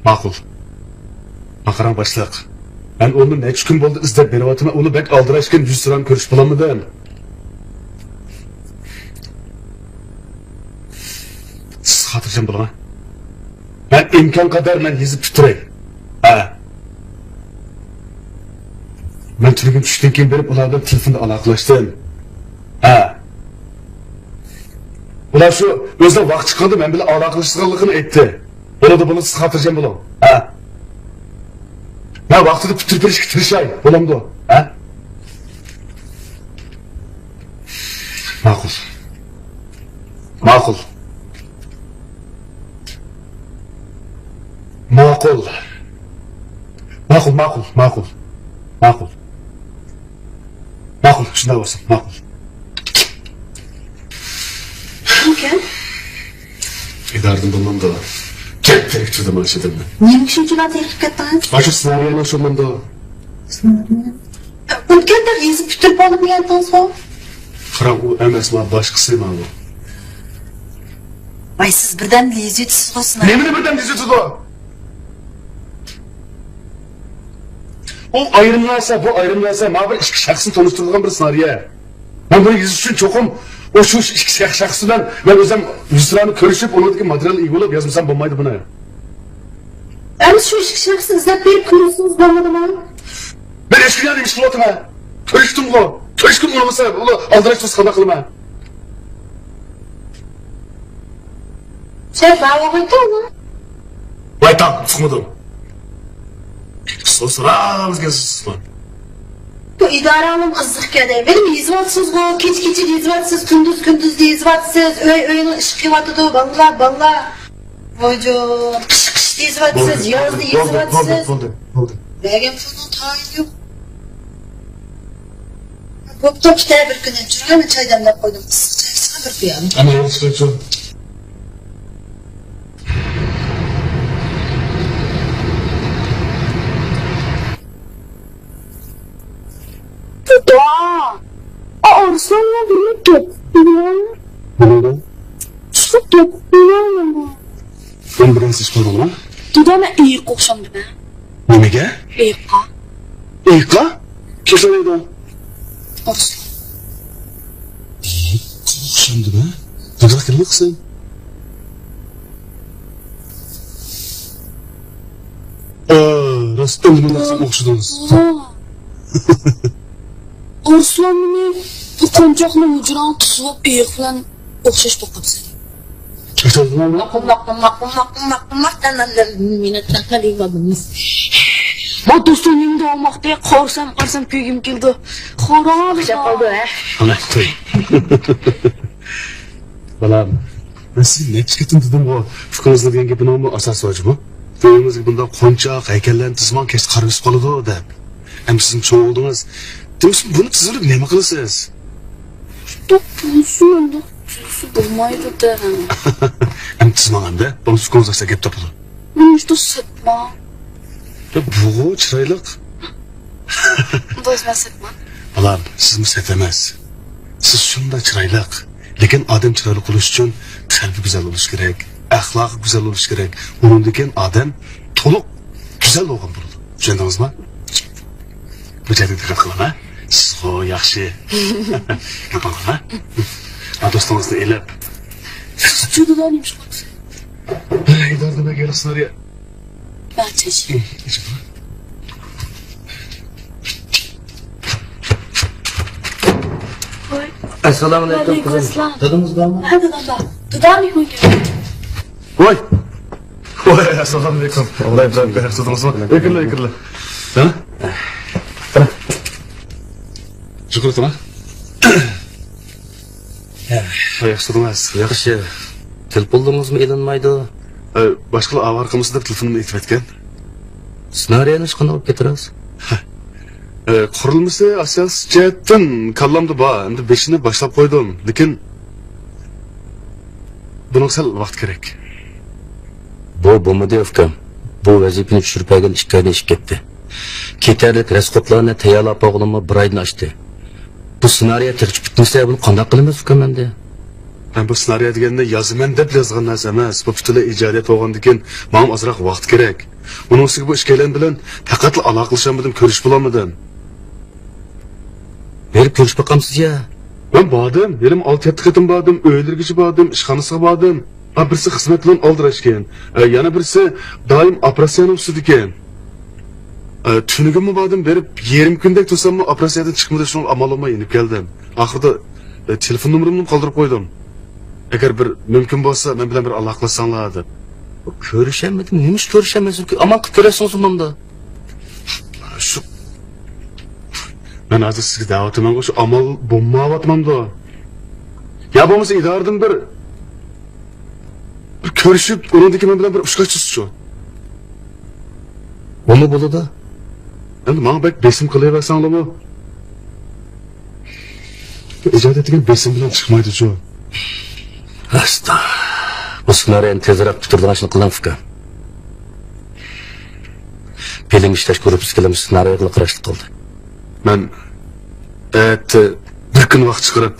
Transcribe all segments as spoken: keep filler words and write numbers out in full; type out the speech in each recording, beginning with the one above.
ماقۇل. ماقاراڭ باشلىق. مەن ئۇنى نەچچە كۈن بولدى ئىزدەپ بېرىۋاتىمەن. ئۇنى بەك ئالدىراشكەن، يۈزتۇرا كۆرۈشۈپ بولالمىدىم. سىز خاتىرجەم بولۇڭ، ھە؟ مەن ئىمكان قەدەر مەن يېزىپ پۈتتۈرەي. ھە. مەن تۈنۈگۈن چۈشتىن كېيىن بېرىپ ئۇلار بىلەن تېلېفوندا ئالاقىلەشتىم. ھە. ئۇلار شۇ ئۆزىنىڭ ۋاقتى چىققاندا مەن بىلەن ئالاقىلىشىدىغانلىقىنى ئېيتتى. بولىدۇ، بولىدۇ، سىز خاتىرجەم بولۇڭ. ھە. مەن ۋاقتىدا پۈتتۈرۈپ بېرىشكە تىرىشاي. بولامدۇ؟ ھە؟ ماقۇل. ماقۇل. ماقۇل. ماقۇل، ماقۇل، ماقۇل. ماقۇل. ماقۇل، شۇنداق بولسۇن، ماقۇل. كىمكەن؟ ئىدارىدىن بولمامدۇ؟ كەپ تېرىك تۇردۇم، ئاشۇدىم. نېمە ئۈچۈن جۇلان تېرىپ كەتتىڭىز؟ ئاشۇ سېنارىيەنى شۇندامدۇ؟ سېنارىيە؟ ئۇنتكەندەك يېزىپ پۈتتۈرۈپ بولدۇم دېگەنتىڭىزغۇ؟ قاراڭ، ئۇ ئەمەس، ما باشقىسى ماۋۇ. ۋاي، سىز بىردەمدىلا يېزىۋېتىسىزغۇ سېنارىيە. نېمىنى بىردەمدە يېزىۋېتىدۇ؟ ئۇ ئايرىم نەرسە، بۇ ئايرىم نەرسە. مانا بىر ئىككى شەخسنى تونۇشتۇرىدىغان بىر سېنارىيە. مەن بۇنى يېزىش ئۈچۈن چوقۇم ئۇ شۇ ئىككى شەخ-، شەخس بىلەن مەن ئۆزۈم يۈزتۇرانە كۆرۈشۈپ، ئۇنىڭدىكى ماتېرىيالنى ئىگە بولۇپ يازمىسام بولمايدۇ بۇنى. ئەمىسە شۇ ئىككى شەخسنى ئىزدەپ بېرىپ كۆرسىڭىز بولمىدىمۇ؟ مەن ھېچكىمگە نېمە ئىش قىلىۋاتىمەن؟ كۆرۈشتۈمغۇ. كۆرۈشكۈم ئۇنىمىسا، ئۇلار ئالدىراش تۇرسا قانداق قىلىمەن؟ شەي، باۋاغايتاڭ. ۋايتاڭ، سىقمىدىم. سورىسىڭىز گەپ سىقماڭ. بۇ ئىدارەڭلار قىزىق ئىكەن. مېنى يېزىۋاتىسىزغۇ، كېچە-كېچە يېزىۋاتىسىز، كۈندۈز-كۈندۈز يېزىۋاتىسىز، ئۆي-ئۆينىڭ ئىشى قىلىۋاتىدۇ، بالىلار، بالىلار. ۋايجان، قىش-قىش يېزىۋاتىسىز، بولدى، يازدا بولدى، بولدى، يېزىۋاتىسىز. بولدى، بولدى، بولدى. بەرگەن پۇلنىڭ تايىنى يوق. بوپتۇ، كېتە بىر كۈنى. چىرايلىق چاي دەملەپ قويدۇم. ئىسسىق چاي ئىچسىڭىز بىر پىيالە. ئەمما ياخشى قىلىپسىز. دادا، ئارسلانغا بىرنى تېپىپ بېرەڭ. نېمە؟ چىقىپ تېپىپ بېرەڭ. مەن بىر نەرسە ئىش قىلدىڭما؟ دادا، مەن ئېيىققا ئوخشامدىمەن؟ نېمىگە؟ ئېيىققا. ئېيىققا؟ كىم ساڭا ئېيىققا ئوخشامدىمەن؟ قانداق گەپنى قىلساڭ؟ ئا، راستتىن مۇنداق ئوخشىدىڭىز. ئارسلان، مېنى بۇ قونچاقنى ھۇجراڭغا تۇتۇپ ئېيىق بىلەن ئوخشاش بولۇپ قاپسەن. ماقۇل، ماقۇل، ماقۇل، ماقۇل، ماقۇل، ماقۇل، ماقۇل، ماقۇل، ماقۇل، ماقۇل، ماقۇل. بۇ دوستۇم نېمە دەۋالماقتا؟ قارىسام، قارىسام كۆرگۈم كېلىدۇ. قارا. ئوخشاپ قالدى، ھە؟ ئانا، قوي. بالام، مەن سىزگە نەچچە قېتىم دېدىمغۇ، ئۇكىڭىزنىڭ دېگەن گېپىنىڭمۇ ئاساسى بار جۇمۇ. ئۆيىڭىزگە بۇنداق قونچاق، ھەيكەللەرنى تىزماڭ، كەچتە قارا بېسىپ قالىدۇ دەپ. ئەمدى سىزمۇ چوڭ بولدىڭىز. دېمىسىمۇ بۇنى تىزىۋېلىپ نېمە قىلىسىز؟ شۇنداق بولسۇن، ئۇنداق تۈزۈلسە بولمايدۇ-دە. ئەمدى تىزماڭ ئەمدى. بولمىسا ئۇكىڭىز ئاچسا گەپ تاپىدۇ. مەن شۇنداق سەتمەن. يا، بۇغۇ چىرايلىق. بولسا مەن سەتمەن. بالام، سىزمۇ سەت ئەمەس. سىز شۇنداق چىرايلىق. لېكىن ئادەم چىرايلىق بولۇش ئۈچۈن قەلبى گۈزەل بولۇشى كېرەك، ئەخلاقى گۈزەل بولۇشى كېرەك. ئۇنىڭدىن كېيىن ئادەم تولۇق گۈزەل بولغان بولىدۇ. چۈشەندىڭىزمۇ؟ بۇ جەھەتكە دىققەت قىلىڭ، ھە؟ سىزغۇ ياخشى. گەپ قىلىڭ، ھە؟ ھە، دوستىڭىزنى ئېلىپ. سىز جۇدىدا نېمە ئىش قىلىسىز؟ ئىدارىدە بەك ھېلىقى سېنارىيە. ئەسسالامۇ ئەلەيكۇم، قىزىم. ئەسسالام. دادىڭىز بارمۇ؟ ھە، دادام بار. دادام مېھمان كەلدى. ۋاي. ۋاي، ئەسسالامۇ ئەلەيكۇم. ئەكىرىلە، ئەكىرىلە. ھە؟ شۈكۈر، تامام. ھە. ھاي، ياخشى تۇردىڭىز. ياخشى. تېلېفونلىرىڭىزمۇ ئېلىنمايدۇ. ئە، باشقىلار ئاۋارە قىلمىسۇن دەپ تېلېفونۇمنى ئېتىۋەتكەن. سېنارىيەنى ئىشقا قانداق ئېلىپ كېتىۋاتىسىز؟ ھە. ئە، قۇرۇلمىسى ئاساسىي جەھەتتىن كاللامدا بار. ئەمدى بېشىنى باشلاپ قويدۇم. لېكىن بۇنىڭغا سەل ۋاقىت كېرەك. بۇ بولمىدى، ئۇكام. بۇ ۋەزىپىنى چۈشۈرۈپ بەرگىلى ئىككى ئايدىن ئېشىپ كەتتى. كېتەرلىك رەسخوتلارنى تەييارلاپ بولغىلىمۇ بىر ئايدىن ئاشتى. بۇ سېنارىيە تېخىچە پۈتمىسە، بۇنى قانداق قىلىمىز، ئۇكام، ئەمدى؟ مەن بۇ سېنارىيە دېگەننى يازىمەن دەپ يازغان نەرسە ئەمەس. بۇ پۈتۈنلەي ئىجادىيەت بولغاندىن كېيىن ماڭا ئازراق ۋاقىت كېرەك. ئۇنىڭ ئۈستىگە بۇ ئىككىيلەن بىلەن پەقەتلا ئالاقىلىشالمىدىم، كۆرۈشۈپ بولالمىدىم. بېرىپ كۆرۈشۈپ باقامسىز يا؟ مەن باردىم. ھېلىمۇ ئالتە-يەتتە قېتىم باردىم. ئۆيلىرىگىچە باردىم، ئىشخانىسىغا باردىم. ھا، بىرسى خىزمەت بىلەن ئالدىراش ئىكەن. ئە، يەنە بىرسى دائىم ئوپېراتسىيەنىڭ ئۈستىدىكەن. ئە، تۈنۈگۈنمۇ باردىم، بېرىپ يېرىم كۈندەك تۇرساممۇ ئوپېراتسىيەدىن چىقمىدى، شۇڭا ئامال بولماي يېنىپ كەلدىم. ئاخىرىدا، ئە، تېلېفون نومۇرۇمنى قالدۇرۇپ قويدۇم. ئەگەر بىر مۇمكىن بولسا، مەن بىلەن بىر ئالاقىلەشسەڭلار دەپ. كۆرۈشەلمىدىم. نېمە ئۈچۈن كۆرۈشەلمەيسىز؟ ئامال قىلىپ كۆرەرسىڭىز مۇندا. شۇ، مەن ھازىر سىزگە دەۋاتىمەنغۇ، شۇ ئامال بولمايۋاتمامدۇ؟ يا بولمىسا ئىدارىدىن بىر، بىر كۆرۈشۈپ، ئۇنىڭدىن كېيىن مەن بىلەن بىر ئۇچراشسىزچۇ؟ بۇمۇ بولىدۇ. ئەمدى ماڭا بەك بېسىم قىلىۋەرسەڭلىمۇ؟ ئىجادىيەت دېگەن بېسىم بىلەن چىقمايدۇ، جو. ئاستا. بۇ سېنارىيەنى تېزرەك پۈتتۈرىدىغان ئىشنى قىلىڭ، ئۇكا. فىلىم ئىشلەش گۇرۇپپىسىگىلا مۇشۇ سېنارىيەگىلا قاراشلىق قىلدى. مەن ئەتە بىر كۈن ۋاقىت چىقىرىپ،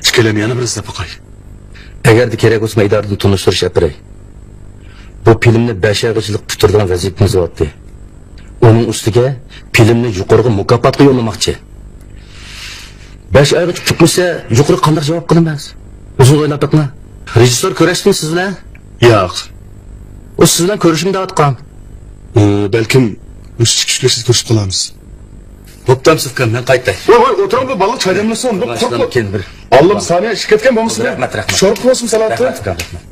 ئىككىيلەننى يەنە بىر ئىزدەپ باقاي. ئەگەردە كېرەك بولسا، مەن ئىدارىدىن تونۇشتۇرۇش ئېلىپ بېرەي. بۇ فىلىمنى بەش ئايغىچىلىك پۈتتۈرىدىغان ۋەزىپىمىز بارتى. ئۇنىڭ ئۈستىگە فىلىمنى يۇقىرىغا مۇكاپاتقا يوللىماقچى. بەش ئايغىچە پۈتمىسە، يۇقىرىغا قانداق جاۋاب قىلىمىز؟ ئۆزىڭىز ئويلاپ بېقىڭ. رېژىسسور كۆرۈشتىمۇ سىز بىلەن؟ ياق. ئۇ سىز بىلەن كۆرۈشۈم دەۋاتقان. ئى، بەلكىم مۇشۇ چىقىش كۆرۈشتە كۆرۈشۈپ قالارمىز. بوپتۇ، ئۇكام، مەن قايتاي. ۋاي، ۋاي، ئوتۇرۇڭ، بۇ بالا چاي دەملىسۇن. بۇ قورقۇپ. كېيىن بىر. ئاللام، سانىيە ئىشىپ كەتكەن بولمىسۇن؟ رەھمەت، رەھمەت. شورپا بولسۇن، سالاتتىن. رەھمەت، ئۇكام، رەھمەت.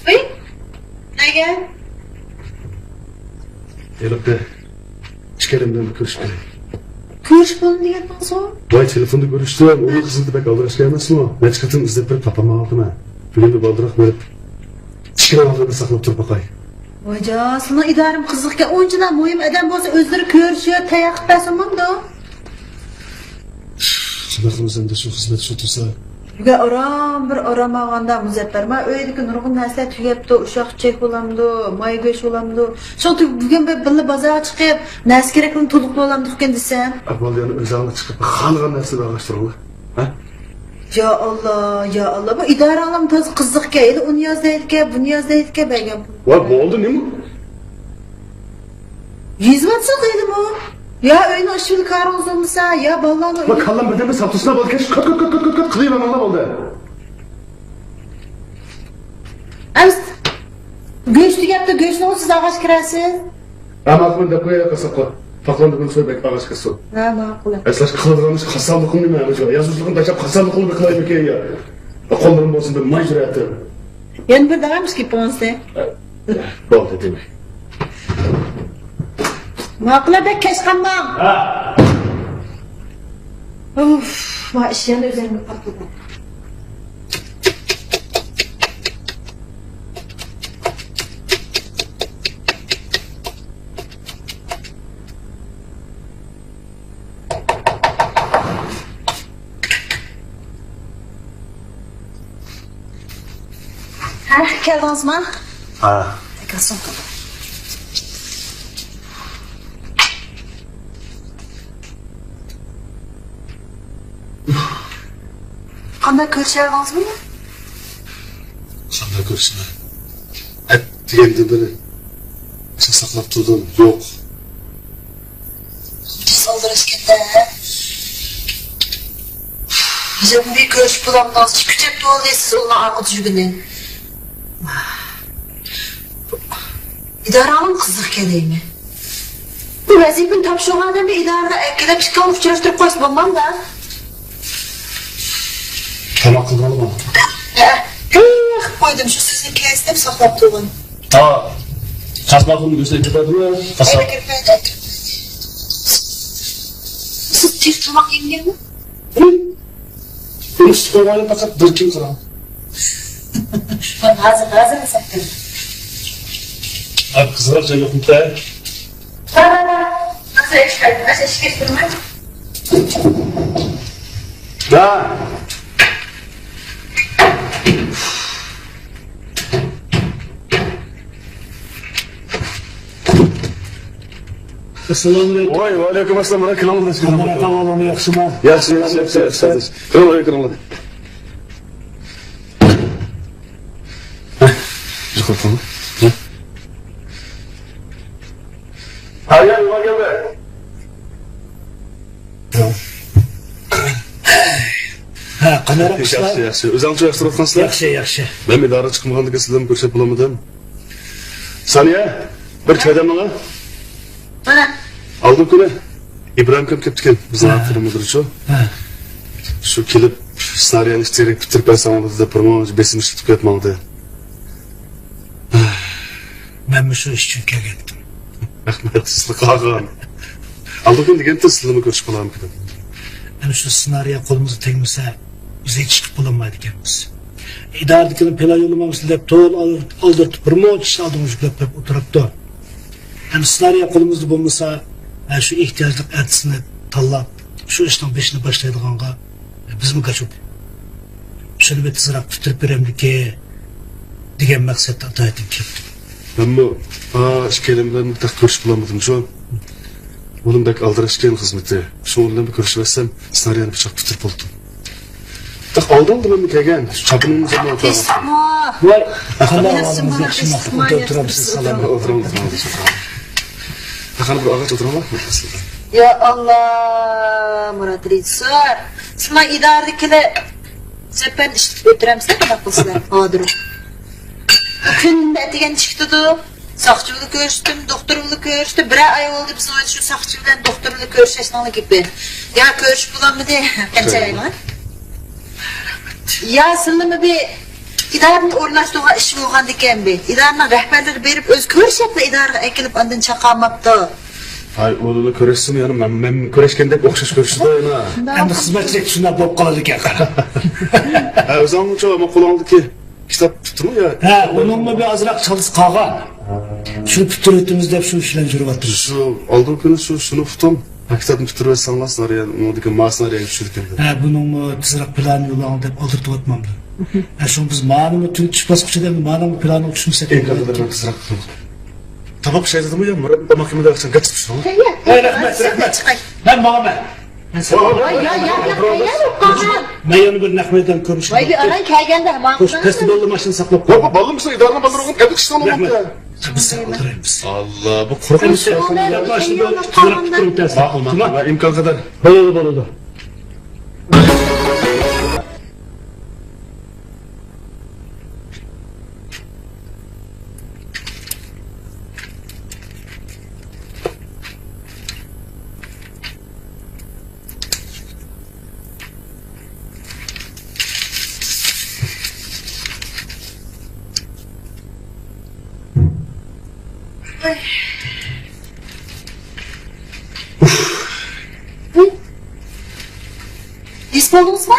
ھەي، نەگە؟ ھېلىقى ئىككىيلەن بىلەن بىر كۆرۈشۈپ كېلەي. كۆرۈشۈپ بولدى دېگەن بولسا؟ ۋاي، تېلېفوندا كۆرۈشتۈم. ئۇنىڭ خىزمىتى بەك ئالدىراش ئەمەسمۇ؟ نەچچە قېتىم ئىزدەپ بېرىپ تاپالمايۋاتىمەن. بۈگۈن بىر بالدۇرراق بېرىپ، ئىككىيلەن ئالدىدا ساقلاپ تۇرۇپ باقاي. ۋايجان، سېنىڭ ئىدارەڭ قىزىق ئىكەن. ئۇنچىلا مۇھىم ئادەم بولسا ئۆزلىرى كۆرۈشۈپ، تەييار قىلىپ بەرسە بولمامدۇ؟ قانداق قىلىمىز ئەمدى، شۇ خىزمەت شۇ تۇرسا؟ بۈگۈن ئاران بىر ئارام ئالغاندا، مۇزەپپەر، ما ئۆيدىكى نۇرغۇن نەرسىلەر تۈگەپتۇ، ئۇششاق چېچەك بولامدۇ، ماي گۆش بولامدۇ. شۇڭا بۈگۈن بىر بىللە بازارغا چىقىپ، نەرسە كېرەكلىرىنى تولۇقلىۋالامدۇ ئىكەن دېسەم. ئەھۋال يەنە ئۆزۈڭلار چىقىپ خالىغان نەرسىنى ئالغاشتۇرۇڭلار. ھە؟ يا ئاللا، يا ئاللا، بۇ ئىدارەڭلارمۇ تازا قىزىقكەن. ھېلى ئۇنى ياز دەيدىكەن، بۇنى ياز دەيدىكەن، بەرگەن پۇل. ۋاي، بولدى نېمە؟ يېزىۋاتساق ھېلىمۇ. يا ئۆينىڭ ئىشى بىلەن كارىڭىز بولمىسا، يا بالىلارنىڭ ۋاي، كاللام بىردەمدە ساپ تۇرسۇن، بولدى، كەچ، كات، كات، كات، كات، كات قىلىۋەرمەڭلار، بولدى. ئەمىسە گۆش تۈگەپتۇ، گۆشنىمۇ سىز ئالغاچ كىرەرسىز. ھە، ماقۇل، دەپ قوياي قاسساپقا. پاقلاندى بۇنى سويۇپ بەك ئاغاچ كەتسۇن. ھە، ماقۇل. ئەسلى قىلىدىغان ئىش قاسساپلىقىم نېمە؟ يازغۇچىلىقىنى تاشلاپ قاسساپلىقىمنى قىلايمىكىن يا؟ قوللىرىم بولسۇن بىر ماي جۈرئەتتىن. يەنە بىر داۋام ئىشكىپ بولسا. بولدى دېمەي. ماقۇل، بەك كەچ قالماڭ. ھە. ئۇف، ما ئىش يەنە ئۆزۈمگە قاپلىدىم. ھە، كەلدىڭىزما؟ ھە. قانداق كۆرۈشەلدىڭىزمۇ؟ قانداق كۆرۈشىمەن؟ ئەتىگەندىن بېرى ساقلاپ تۇردۇم، يوق. ئالدىراش ئىكەن-دە. بىزنىڭ بىر كۆرۈشۈپ بولامدىڭىز، ئىككى ئۈچ ھەپتە بولدى سىز ئۇنىڭ ئارقىدا يۈرگىنى. ئىدارەڭلارمۇ قىزىق ئىكەن دەيمەن. بۇ ۋەزىپىنى تاپشۇرغان ئادەمنى ئىدارىگە ئەكېلىپ ئىككىڭلار ئۇچراشتۇرۇپ قويسا بولمامدۇ؟ تاماق قىلدىڭلارمۇ؟ ھە، قىلىپ قويدۇم، شۇ سىزنى كەلسە دەپ ساقلاپ تۇرغان. ھا، قاسماقنىڭ گۆشىنى ئەكىرىپ بەردىمۇ؟ قاسماق. ئەكىرىپ بەردى، ئەكىرىپ بەردى. سىز تېخى تاماق يېمىگەنمۇ؟ ئۇنى سۈت قويغاندا پەقەت بىر كۈن قاراڭ. ھازىر، ھازىر ھېساب قىلىڭ. ئاي، قىزغىنراق جاي يوقمىكەن؟ بار، بار، بار. ھازىر ئىشكە، ھازىر ئىشكە كىرمەي. ھە. ئەسسالامۇ ئەلەيكۇم. ۋاي، ۋەئەلەيكۇم ئەسسالام. كېلىڭلار، كېلىڭلار. قانداق ئەھۋالىڭلار، ياخشىمۇ؟ ياخشى، ياخشى، ياخشى، ياخشى. كېلىڭلار، كېلىڭلار. ھە، يۇقىرى قىلىڭ. ھە. ھە، يا، نېمە كەلدى؟ ھە، قانداق ئىشلار؟ ياخشى، ياخشى. ئۆزۈڭلارچۇ ياخشى تۇرۇۋاتقانسىلەر؟ ياخشى، ياخشى. مەن ئىدارىگە چىقمىغاندىن كېيىن سىلەر بىلەن كۆرۈشۈپ بولالمىدىم. سانىيە، بىر چاي دەملىڭە. مانا. ئالدىنقى كۈنى ئىبراھىم ئاكام كەپتىكەن، بىزنىڭ ھە. فىلىم مۇدىرىچۇ. ھە. شۇ كېلىپ، سېنارىيەنى ئىچتىرەك پۈتتۈرۈپ بەرسەڭ بولىدۇ دەپ، بىر مۇنچە بېسىم ئىشلىتىپ كەپ ماڭدى. مەنمۇ شۇ ئىش ئۈچۈن كەلگەنتىم. رەھمەت، سىزگە قالغان. ئالدىنقى كۈنى دېگەنتى، سىلەرمۇ كۆرۈشۈپ قالارمىكىن دەپ. ئەنە شۇ سېنارىيە قولىمىزغا تەگمىسە، بىز ھېچ ئىش قىلىپ بولالمايدىكەنمىز. ئىدارىدىكىلەر پىلان يوللىمامسىز دەپ، تولا ئالدىرىتىپ، بىر مۇنچە ئىش ئالدىمىزغا يۈكلەپ بېرىپ ئولتۇرۇپتۇ. ئەمدى سېنارىيە قولىمىزدا بولمىسا، ھە، شۇ ئېھتىياجلىق ئەتىسىنى تاللاپ، شۇ ئىشنىڭ بېشىنى باشلايدىغانغا بىزمۇ گاچۇپ. شۇنى بىر تېزراق پۈتتۈرۈپ بېرەمدىكى دېگەن مەقسەتتە ئاتايىتىن كەپتۇ. مەنمۇ، ئا، ئىككىيلەن بىلەن تېخى كۆرۈشۈپ بولالمىدىم شۇ. ئۇنىڭ بەك ئالدىراش ئىكەن خىزمىتى. شۇ ئۇنىڭ بىلەن بىر كۆرۈشۈۋەتسەم، سېنارىيەنى بىر چاق پۈتتۈرۈپ بولدۇم. تېخى ئالدىڭدا مەنمۇ كەلگەن. شۇ چاپىنىمنى سالماي ئولتۇرۇۋالدىم. ۋاي، قانداق ئەھۋالىڭىز، ياخشىمۇ؟ ئولتۇرۇپسىز، سالام. ئولتۇرۇڭ، ئولتۇرۇڭ، ئولتۇرۇڭ. قانداق بىر ئاغاچ ئولتۇرۇڭلار. يا ئاللا، مۇرات رېژىسسور. سىلەر ئىدارىدىكىلەر سەپەرنى ئىشلىتىپ ئۆتۈرەمسىلەر، قانداق قىلسىلەر؟ ھازىر. كۈندە ئەتىگەن چىقتىدۇ. ساقچى بىلەن كۆرۈشتۈم، دوختۇر بىلەن كۆرۈشتۈم. بىرەر ئاي بولدى بىزنىڭ شۇ ساقچى بىلەن دوختۇر بىلەن كۆرۈشۈشنىڭ گېپى. يا كۆرۈشۈپ بولالمىدى. قانچە ئايلار؟ يا سىلىمۇ بىر ئىدارىنى ئورۇنلاشتۇرغان ئىش بولغاندىكەن بى. ئىدارىنىڭ رەھبەرلىرى بېرىپ ئۆزى كۆرۈشۈپلا ئىدارىگە ئەكېلىپ ئاندىن چاقالماپتۇ. ھاي، ئۇلىلا كۆرۈشسىمۇ يەنە مەن، مەن كۆرۈشكەندەك ئوخشاش كۆرۈشىدۇ يەنە. ئەمدى خىزمەتچىلىك شۇنداق بولۇپ قالىدىكەن قارا. ھە، ئۆزۈڭنىڭچۇ ئاما قولۇڭدىكى كىتاب تۇتتۇڭمۇ يا؟ ھە، ئۇنىڭمۇ بىر ئازراق چالىسى قالغان. شۇنى پۈتتۈرۈۋېتىمىز دەپ شۇ ئىش بىلەن يۈرۈۋاتىمىز. شۇ ئالدىنقى كۈنى شۇ، شۇنى ئۇقتۇم. ھە، كىتابنى پۈتتۈرۈۋەتسەڭلار، سېنارىيە، ئۇنىڭدىكى ما سېنارىيەگە چۈشىدىكەن دەپ. ھە، بۇنىڭمۇ تېزراق پىلانى يوللاڭ دەپ ئالدىرىتىۋاتمامدۇ. ھە، شۇڭا بىز مانىمۇ تۈنۈگۈن چۈش باسقۇچە دەپ مانىمۇ پىلانىغا چۈشمىسەك ئىمكان قەدەر بولمايدىكەن. تېزراق قىلىڭ. تاماق پىشايدىمۇ يا؟ مۇرات ماكىمىدا ئاخشام گەپ چىقىشىڭ. ھەي، رەھمەت، رەھمەت. مەن ماڭىمەن. ۋاي، يا، يا، يا، قەيەر بولۇپ قالغان؟ مەن يەنە بىر نەق مەيدان كۆرۈشۈم. ۋاي، بىر ئاراڭ كەلگەندە ماڭىمەن. خوش، پەستە بالىلار ماشىنا ساقلاپ قوي. بابا، بالىلار مۇشۇ ئىدارىنىڭ بالىلىرى بولۇپ، ئەپلىك ئىشلەڭلار. رەھمەت. بىز سەن ئولتۇرايمىز. ئاللا، بۇ قۇرۇق ئىش. ماقۇل، ماقۇل. ئىمكان قەدەر. بولىدۇ، بولىدۇ. ھېس بولدىڭىزمۇ؟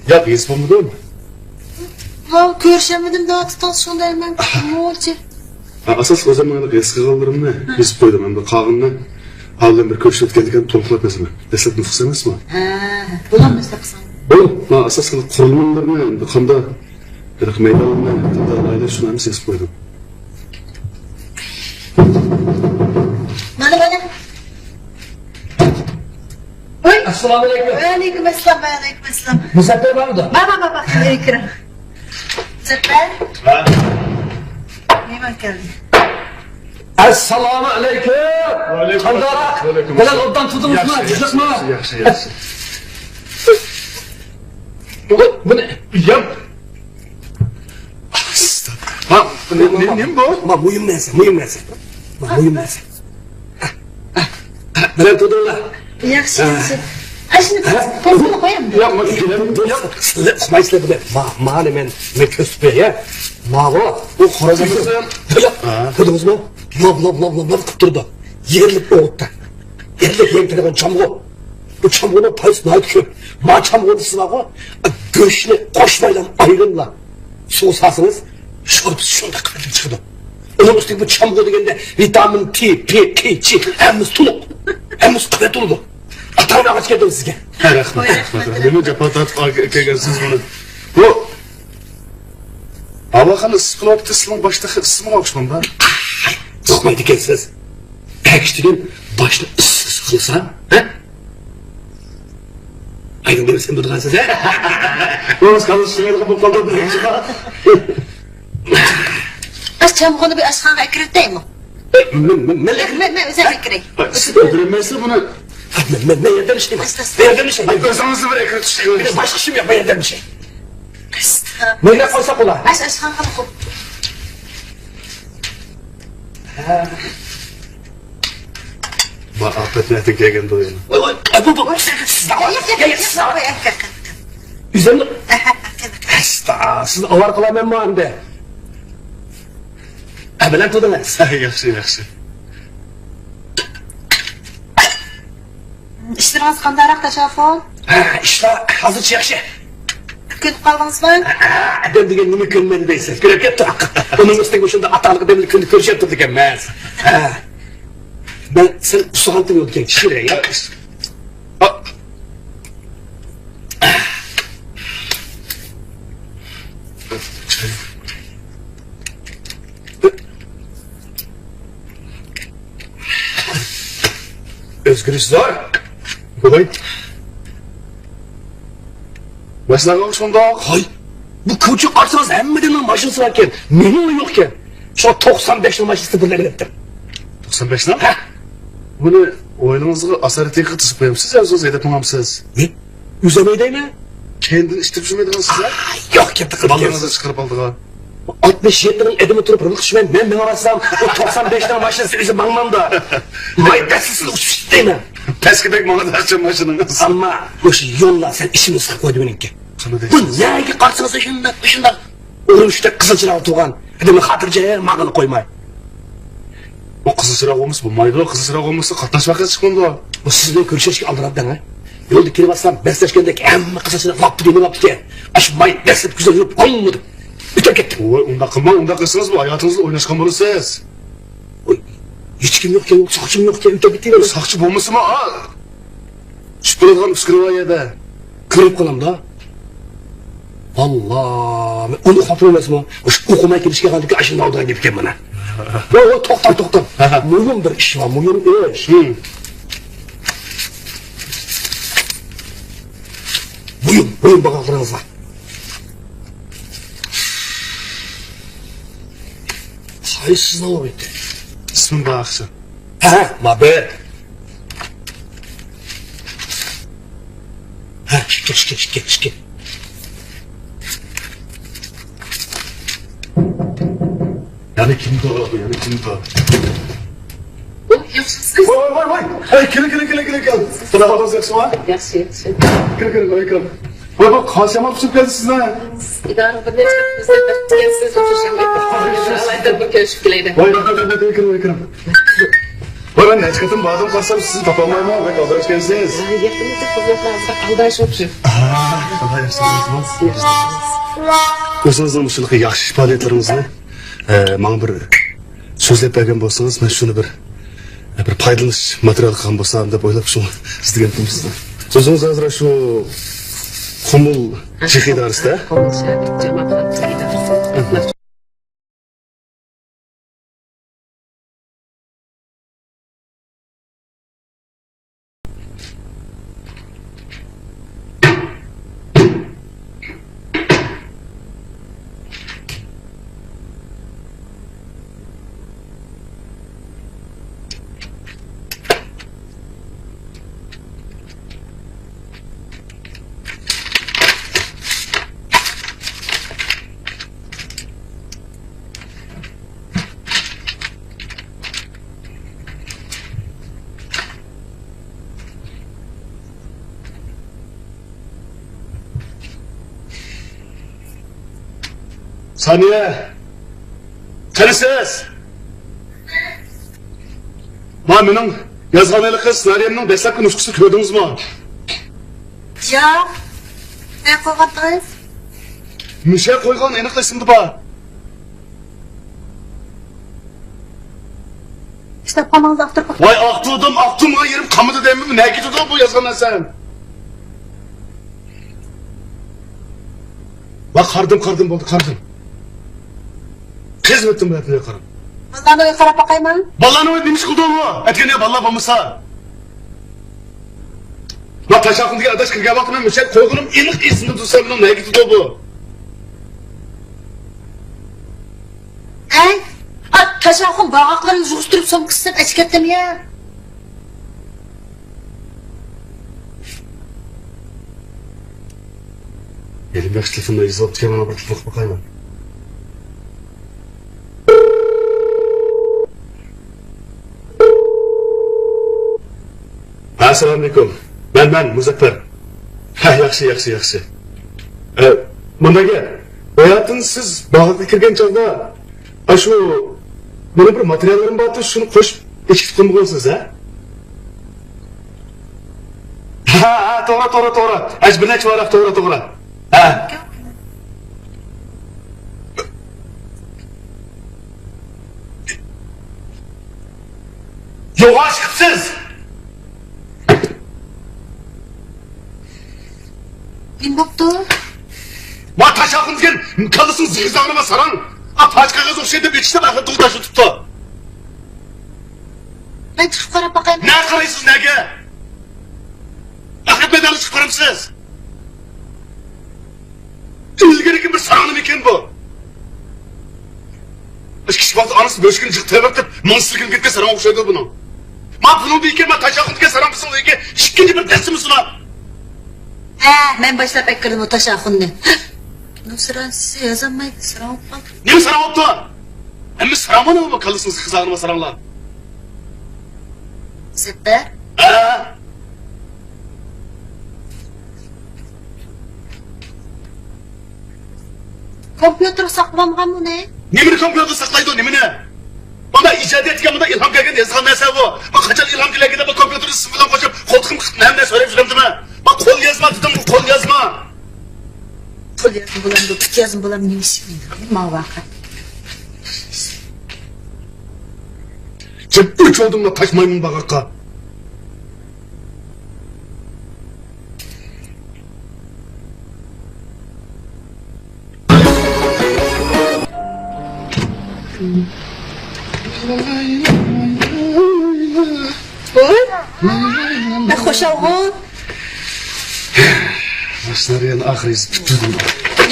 ياق، ھېس بولمىدىم. ھا، كۆرۈشەلمىدىم دەۋاتىدىڭىز، شۇنداق مەن نېمە بولدى؟ ھا، ئاساسلىق ئۆزۈمنىڭ ھېس قىلغانلىرىمنى ھېس قويدۇم، ئەمدى قالغىنىنى ھازىر بىر كۆرۈشۈپ ئۆتكەندىكىن تولۇقلاپ يازىمەن. دەسلەپ نۇسخىسى ئەمەسمۇ؟ ھە، بولامدۇ دەسلەپ قىلسام؟ بولىدۇ. ھا، ئاساسلىق قۇرۇلمىلىرىنى ئەمدى قانداق، بىراق مەيداننى قانداق ئالايلى، شۇنى ھەممىسىنى يېزىپ قويدۇم. مانا، مانا. ۋاي. ئەسسالامۇ ئەلەيكۇم. ۋەئەلەيكۇم ئەسسالام، ۋەئەلەيكۇم ئەسسالام. مۇزەپپەر بارمىدۇ؟ بار، بار، بار، بار. كىرىڭ، كىرىڭ. مۇزەپپەر. ھە. مېھمان كەلدى. ئەسسالامۇ ئەلەيكۇم. ۋەئەلەيكۇم ئەسسالام. قانداق؟ ۋەئەلەيكۇم ئەسسالام. ئوبدان تۇردىڭىزمۇ؟ ياخشى، ياخشى، ياخشى، ياخشى. بۇنى يەپ. ھا، نېمە بۇ؟ ما، مۇھىم نەرسە، مۇھىم نەرسە. ما، مۇھىم نەرسە. بىلەن تۇردۇڭلار. ياخشى، ياخشى. ئاشۇنى پەسكە قويۇڭ. ياق، ما، ياق. سىلەر ئۇقمايسىلەر بۇنى. ما، مانى مەن، مەن كۆرسىتىپ بېرەي. ماۋۇ. ئۇ خوراز ئەمەسمۇ؟ ياق. ھا. كۆردىڭىزمۇ؟ لاپ، لاپ، لاپ، لاپ، لاپ قىلىپ تۇرىدۇ. يېرىلىپ ئوغۇتتا. يېرىلىپ يەڭ كېلىدىغان چامغۇر. بۇ چامغۇرنىڭ پايدىسى ناھايىتى كۆپ. ما چامغۇرنى سىلەرغۇ گۆشنى قوشمايلا ئايرىملا سۇغا سالسىڭىز، شورپىسى شۇنداق قىممەتلىك چىقىدۇ. ئۇنىڭ ئۈستىگە بۇ چامغۇر دېگەندە ۋىتامىن تى، پې، كې، جې ھەممىسى تولۇق. ھەممىسى قۇۋۋەت بولىدۇ. ئاتا ئاغاچ كەلدىم سىزگە. ھە، رەھمەت، رەھمەت. نېمە جاپا تارتىپ كەلگەنسىز بۇنى. بۇ ھاۋا قانداق ئىسسىق بولۇۋاتىدۇ، سىزنىڭ باشتا ئىسسىمۇ ئوخشىمامدا؟ ئۇقمايدىكەنسىز. ئەكشىتىگەن باشنى ئىسسىق قىلسا، ھە؟ ئايدىڭ دېمە، سەن بىلىدىغانسىز، ھە؟ بولماس، قالدى، شۇ يەردە بولۇپ قالدى. ئاش چامغۇنى بىر ئاشخانىغا ئەكىرىۋېتەيمۇ؟ مەن، مەن، مەن، مەن، مەن ئۆزۈم ئەكىرەي. سىز ئۆلتۈرەلمەيسىز بۇنى. مەن، مەن، مەن ياردەملىشىمەن. ئەستە، ئەستە. مەن ياردەملىشىمەن. ئۆزىڭىزنى بىر ئەكىرىۋېتىش كېرەك. باشقا ئىشىم يوق، مەن ياردەملىشەي. ئەستە. مەن قويساق بولا. ئاش ئاشخانىغا قوي. ھە. ما ئاپەت نەدىن كەلگەندۇ يەنە؟ ۋاي، ۋاي، ئە، بۇ، بۇ، سىز، سىز، سىز، سىز، سىز، سىز، ئۆزۈمنى، ئەستە، سىزنى ئاۋارە قىلامەنمۇ ئەمدى؟ ئە، بىلەن تۇردىڭىز. ياخشى، ياخشى. ئىشلىرىڭىز قانداقراق، تاشاخۇن؟ ھە، ئىشلار ھازىرچە ياخشى. كۆنۈپ قالدىڭىزمۇ؟ ھە، ئادەم دېگەن نېمە كۆنمەيدۇ دەيسىز؟ كۆنۈپ كەتتۇق. ئۇنىڭ ئۈستىگە مۇشۇنداق ئاتا-ئانىلىق ئادەملەر كۈندە كۆرۈشۈپ تۇرىدىكەنمىز. ھە. مەن سەن ئۇسسۇغانتىم يوق ئىكەن، كىشىلەر يا. ئۆزگىرىش زور. ۋاي. ماشىنىغا شۇنداق. ھاي، بۇ كوچىغا قارىسىڭىز ھەممىدىننىڭ ماشىنىسى باركەن، مېنىڭلا يوقكەن. شۇ توقسان بەشنىڭ ماشىنىسىنى بىرلەپ ئېلىپتىم. توقسان بەشنىڭ؟ ھە. بۇنى ھويلىڭىزغا ئاسارەتىنكىگە تىزىپ قويامسىز يا ئۆزىڭىز ھەيدەپ ماڭامسىز؟ نېمە؟ ئۆزۈم ھەيدەيمەن. كەينىدىن ئىشلىتىپ يۈرمەيدىغانسىز ھە؟ ئاھ، يوق، كەتتى قىلىپ. بالىلىرىڭىزنى چىقىرىپ ئالىدىغان. ئاتمىش يەتتىنىڭ ئېدىمى تۇرۇپ رېمونت قىلىشمەن، مەن مېڭىۋاتسام، ئۇ توقسان بەشنىڭ ماشىنىسى ئۆزى ماڭمامدۇ؟ ماي دەسسىسىلا ئۇچۇپ چىقتى دەيمەن. پەسكە بەك ماڭىدۇ ماشىنىڭىز. ئەمما مۇشۇ يوللار سەن ئىشىمنى سىقىپ قويدى مېنىڭكى. قانداق بۇ دەيسىز؟ نەگە قارىسىڭىز شۇنداق، شۇنداق ئۇرۇشتا قىزىل چىراغ تۇرغان. ئادەمنى خاتىرجەم ماڭغىلى قويماي. ئۇ قىزىل چىراغ بولمىسا بولمايدۇ، قىزىل چىراغ بولمىسا قاتناش ۋەقەسى چىقمامدۇ؟ ئۇ سىز بىلەن كۆرۈشۈشكە ئالدىراپ دەڭ ھە. يولدا كېلىۋاتسام بەسلەشكەندەك ھەممە قىزىل چىراغ لاپپىدە يېنىۋاپتىكەن. ئاشۇ ماي دەسسىپ كۆزۈم يۇمۇپ بولمىدىم. ئۆتۈپ كەتتىم. ۋاي، ئۇنداق قىلماڭ، ئۇنداق قىلسىڭىز بۇ ھاياتىڭىزنى ئويناشقان بولىسىز. ۋاي، ھېچكىم يوقكەن، ساقچىمۇ يوقكەن، ئۆتۈپ كېتىۋەردىم. ساقچى بولمىسىمۇ، ھا؟ چۈشۈپ بولىدىغان ئۈسكۈنە بار يەردە. كىرىپ قالامدا. ۋاللا، مەن ئۇنى خاپىرىم ئەمەسمۇ. مۇشۇ ئوقۇماي كېلىشكە قالدىكى ئاشۇ ناۋدىغا گېپىكەن مانا. ۋاي، ۋاي، توختاڭ، توختاڭ. مۇھىم بىر ئىش بار، مۇھىم ئىش. ھىم. مۇھىم، مۇھىم باغاقلىرىڭىز بار. قايسىسىنى ئالىۋەتتى؟ ئىسمىم باغاقسىز. ھە، مابەت. ھە، ئىككى، ئىككى، ئىككى، ئىككى. يەنە كىمدۇ، يەنە كىمدۇ؟ ئۇ، ياخشىمۇسىز؟ ۋاي، ۋاي، ۋاي، ۋاي. ھەي، كېلىڭ، كېلىڭ، كېلىڭ، كېلىڭ. قانداق ئەھۋالىڭىز، ياخشىمۇ؟ ياخشى، ياخشى. كىرىڭ، كىرىڭ، كىرىڭ. ۋاي، بۇ قاسىم ئاپا چىقىپ كەلدى سىزنى. ئىدارىنىڭ بىر نەچچە قېتىم بىزنى بېقىپ كەلسىز، ئۇچرىشىڭ دەپ. ئالايدا بىر كۆرۈشۈپ كېلەيلى. ۋاي، رەھمەت، رەھمەت، كىرىڭ، كىرىڭ. ۋاي، مەن نەچچە قېتىم باردىم، قارىسام سىزنى تاپالمايمەن، بەك ئالدىراش ئىكەنسىز. يېقىندىكى خىزمەتلەر ئازراق ئالداش بولۇپ شۇ. ئاھ، خۇدا ياخشى قىلسۇن. ئۆزىڭىزنىڭ مۇشۇنداق ياخشى پائالىيەتلىرىڭىزنى، ئە، ماڭا بىر سۆزلەپ بەرگەن بولسىڭىز، مەن شۇنى بىر، بىر پايدىلىنىش ماتېرىيالى قىلغان بولسام دەپ ئويلاپ شۇ ئىزدىگەنتىم سىزنى. ئۆزىڭىز ھازىر شۇ قۇمۇل شېخى ئىدارىسىدە؟ قۇمۇل شەھەر جامائەت خادىملىرى ئىدارىسى. سانىيە، قېنى سىز؟ ما مېنىڭ يازغان ھېلىقى سېنارىيەمنىڭ دەسلەپكى نۇسخىسىنى كۆردىڭىزمۇ؟ ياق. نە قويغانتىڭىز؟ مۇشە قويغان ئېنىق ئېسىمدە بار. كىتابخانىڭىزدا ئاختۇرۇپ باقىڭ. ۋاي، ئاختۇردۇم، ئاختۇرمىغان يېرىم قالمىدى دەيمەن، نەگە كېتىدۇ بۇ يازغان نەرسەم؟ ۋاي، قارىدىم، قارىدىم، بولدى، قارىدىم. خىزمىتىم بىلەن قارىدىم. بالىلارنىڭ ئۆيىگە قاراپ باقايمۇ؟ بالىلارنىڭ ئۆيىدە نېمە ئىش قىلىدۇ ئۇ؟ ئەتىگەن يا بالىلار بولمىسا. ما تاشاخۇندىكى ئاداش كىرگەن ۋاقتىدا مەن مۇشۇ قويغىنىم ئېنىق ئېسىمدە تۇرسا، بۇنىڭ نەگە كېتىدۇ بۇ؟ ھەي، ئا، تاشاخۇن باغاقلىرىنى يىغىشتۇرۇپ سومكىسىنى ئەچىكەتتىم يا. ھېلىمۇ ياخشى تېلېفوندا يېزىۋاپتىكەن، مانا بىر تېلېفون قىلىپ باقايمەن. ئەسسالامۇئەلەيكۇم. مەن، مەن مۇزەپپەر. ھە، ياخشى، ياخشى، ياخشى. ئە، مۇنداق گەپ. باياتىن سىز باغاققا كىرگەن چاغدا، ئاشۇ مېنىڭ بىر ماتېرىياللىرىم بارتى، شۇنى قوشۇپ ئېچىكتە قويمىغانسىز، ھە؟ ھە، ھە، توغرا، توغرا، توغرا. ئەش بىر نەچچە ۋاراق، توغرا، توغرا. ھە. يوغان چىقىپسىز. نېمە بوپتۇ؟ ما تاشاخۇن دېگەن كاللىسىنىڭ زىگزاغىنى ما ساراڭ. ئا، پاچ قەغەز ئوخشايدۇ دەپ ئېچىشتە ئاخىر دۇغداشلىتىپتۇ. مەن چىقىپ قاراپ باقايمۇ؟ نە قارايسىز، نەگە؟ ئاخىر مەيدانغا چىقىپ قارامسىز؟ ئىلگىرىكى بىر ساراڭ نېمىكەن بۇ؟ كىچىك ۋاقىت ئانىسى بۆشۈكىنى جىق تەۋرىتىپ، ماڭا سىلكىنىپ كەتكەن ساراڭ ئوخشايدۇ بۇنىڭ. ما بۇنىڭدىن كېيىن ما تاشاخۇندىكى ساراڭ بىزنىڭ ئۆيگە ئىككىنچى بىر دەرسىمىز سۇنار. ھە، مەن باشلاپ ئەكىردىم ئۇ تاشاخۇننى. نۇسرانسى يازالمايدۇ، ساراڭ بولۇپ قالدى. نېمە ساراڭ بوپتۇ؟ ھەممە ساراڭ بولۇپ كاللىسىڭىز قىزارغىنى ساراڭلار. سەپەر؟ ھە. كومپيۇتېرغا ساقلانغان بۇنى. نېمىنى كومپيۇتېردا ساقلايدۇ، نېمىنى؟ مانا ئىجادىيەتكە مانا ئىلھام كەلگەن يازغان نەرسە بۇ. ما قاچان ئىلھام كەلگەندە بۇ كومپيۇتېردا سىم بىلەن قوشۇپ، قولتۇقۇم قىلىپ نەمدە سۆرەپ يۈرەمدىمەن؟ ما قول يازما دېدىم، قول يازما. قول يازما بولامدۇ، پۇت يازما بولامدۇ، نېمە ئىش بۇ؟ ماۋۇ ۋاقىت. جىپ ئۆچ بولدۇم ما تاش مايمۇن باغاققا. ۋوي، بەك خۇشالغۇ. سىناريانى ئاخىرى يېزىپ پۈتتۈردۈم.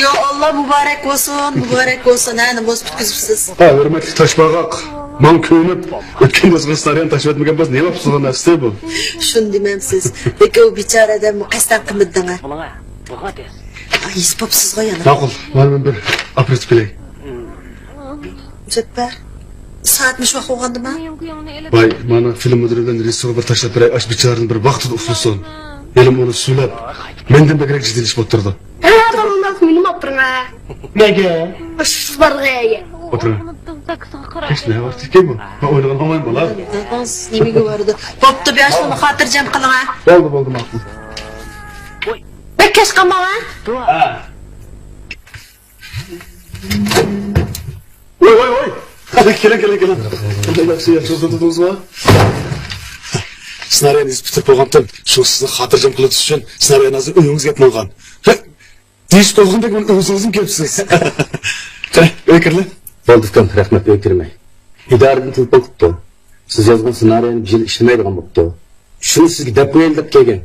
يا ئاللا، مۇبارەك بولسۇن، مۇبارەك بولسۇن، ھە، نېمە بولسا پۈتكۈزۈپسىز. ھە، ھۆرمەتلىك تاشباغاق، ماڭا كۆيۈنۈپ ئۆتكەن يازغا سىناريانى تاشلىۋەتمىگەن بولسا نېمە بوپسىز ئەمەستى بۇ؟ شۇنى دېمەمسىز. لېكىن ئۇ بىچارە ئادەم قەستەن قىلمىدىڭ ھە. ئاي، يېزىپ بوپسىزغۇ يەنە. ماقۇل، مانا مەن بىر ئاپېراتىپ كېلەي. مۇزەپپەر، سائەت مۇشۇ ۋاقىت بولغاندىما؟ ۋاي، مانا فىلىم مۇدىرى بىلەن رېژىسسورغا بىر تاشلاپ بېرەي، ئاش بىچارىنى بىر ۋاقتىدا ئۇخلىسۇن. ھېلىمۇ ئۇنى سۈيلەپ، مەندىن بەكرەك جىددىيلىشىپ ئولتۇرىدۇ. ھە، توغرىمۇ مېنىمۇ ئولتۇرۇڭ ھە. نەگە؟ ئۇشسىز بارغىيە. ئولتۇرۇڭ. ھېچ نە ۋاقىت ئىكەن بۇ؟ مەن ئوينىغان ئويۇن بولار. داداڭ سىز نېمىگە بارىدۇ؟ بوپتۇ، بىر ئاشۇنى خاتىرجەم قىلىڭ ھە. بولدى، بولدى، ماقۇل. بەك كەچ قالماڭ ھە. ھە. ۋاي، ۋاي، ۋاي! كېلىڭ، كېلىڭ، كېلىڭ. قانداق ياخشى، ياخشى ئولتۇردىڭىزمۇ؟ سىناريانى يېزىپ پۈتتۈرۈپ بولغانتىم. شۇ سىزنى خاتىرجەم قىلىۋېتىش ئۈچۈن سىناريانى ھازىر ئۆيىڭىزگە ئېلىپ ماڭغان. ھە، دېيىشىپ قويغاندەك مانا ئۆزىڭىزمۇ كېلىپسىز. قېنى، ئۆيگە كىرىلە. بولدى ئۇكام، رەھمەت، ئۆيگە كىرمەي. ئىدارىدىن تېلېفون قىپتۇ. سىز يازغان سىناريانى بىر يىل ئىشلىمەيدىغان بوپتۇ. شۇنى سىزگە دەپ قويايلى دەپ كەلگەن.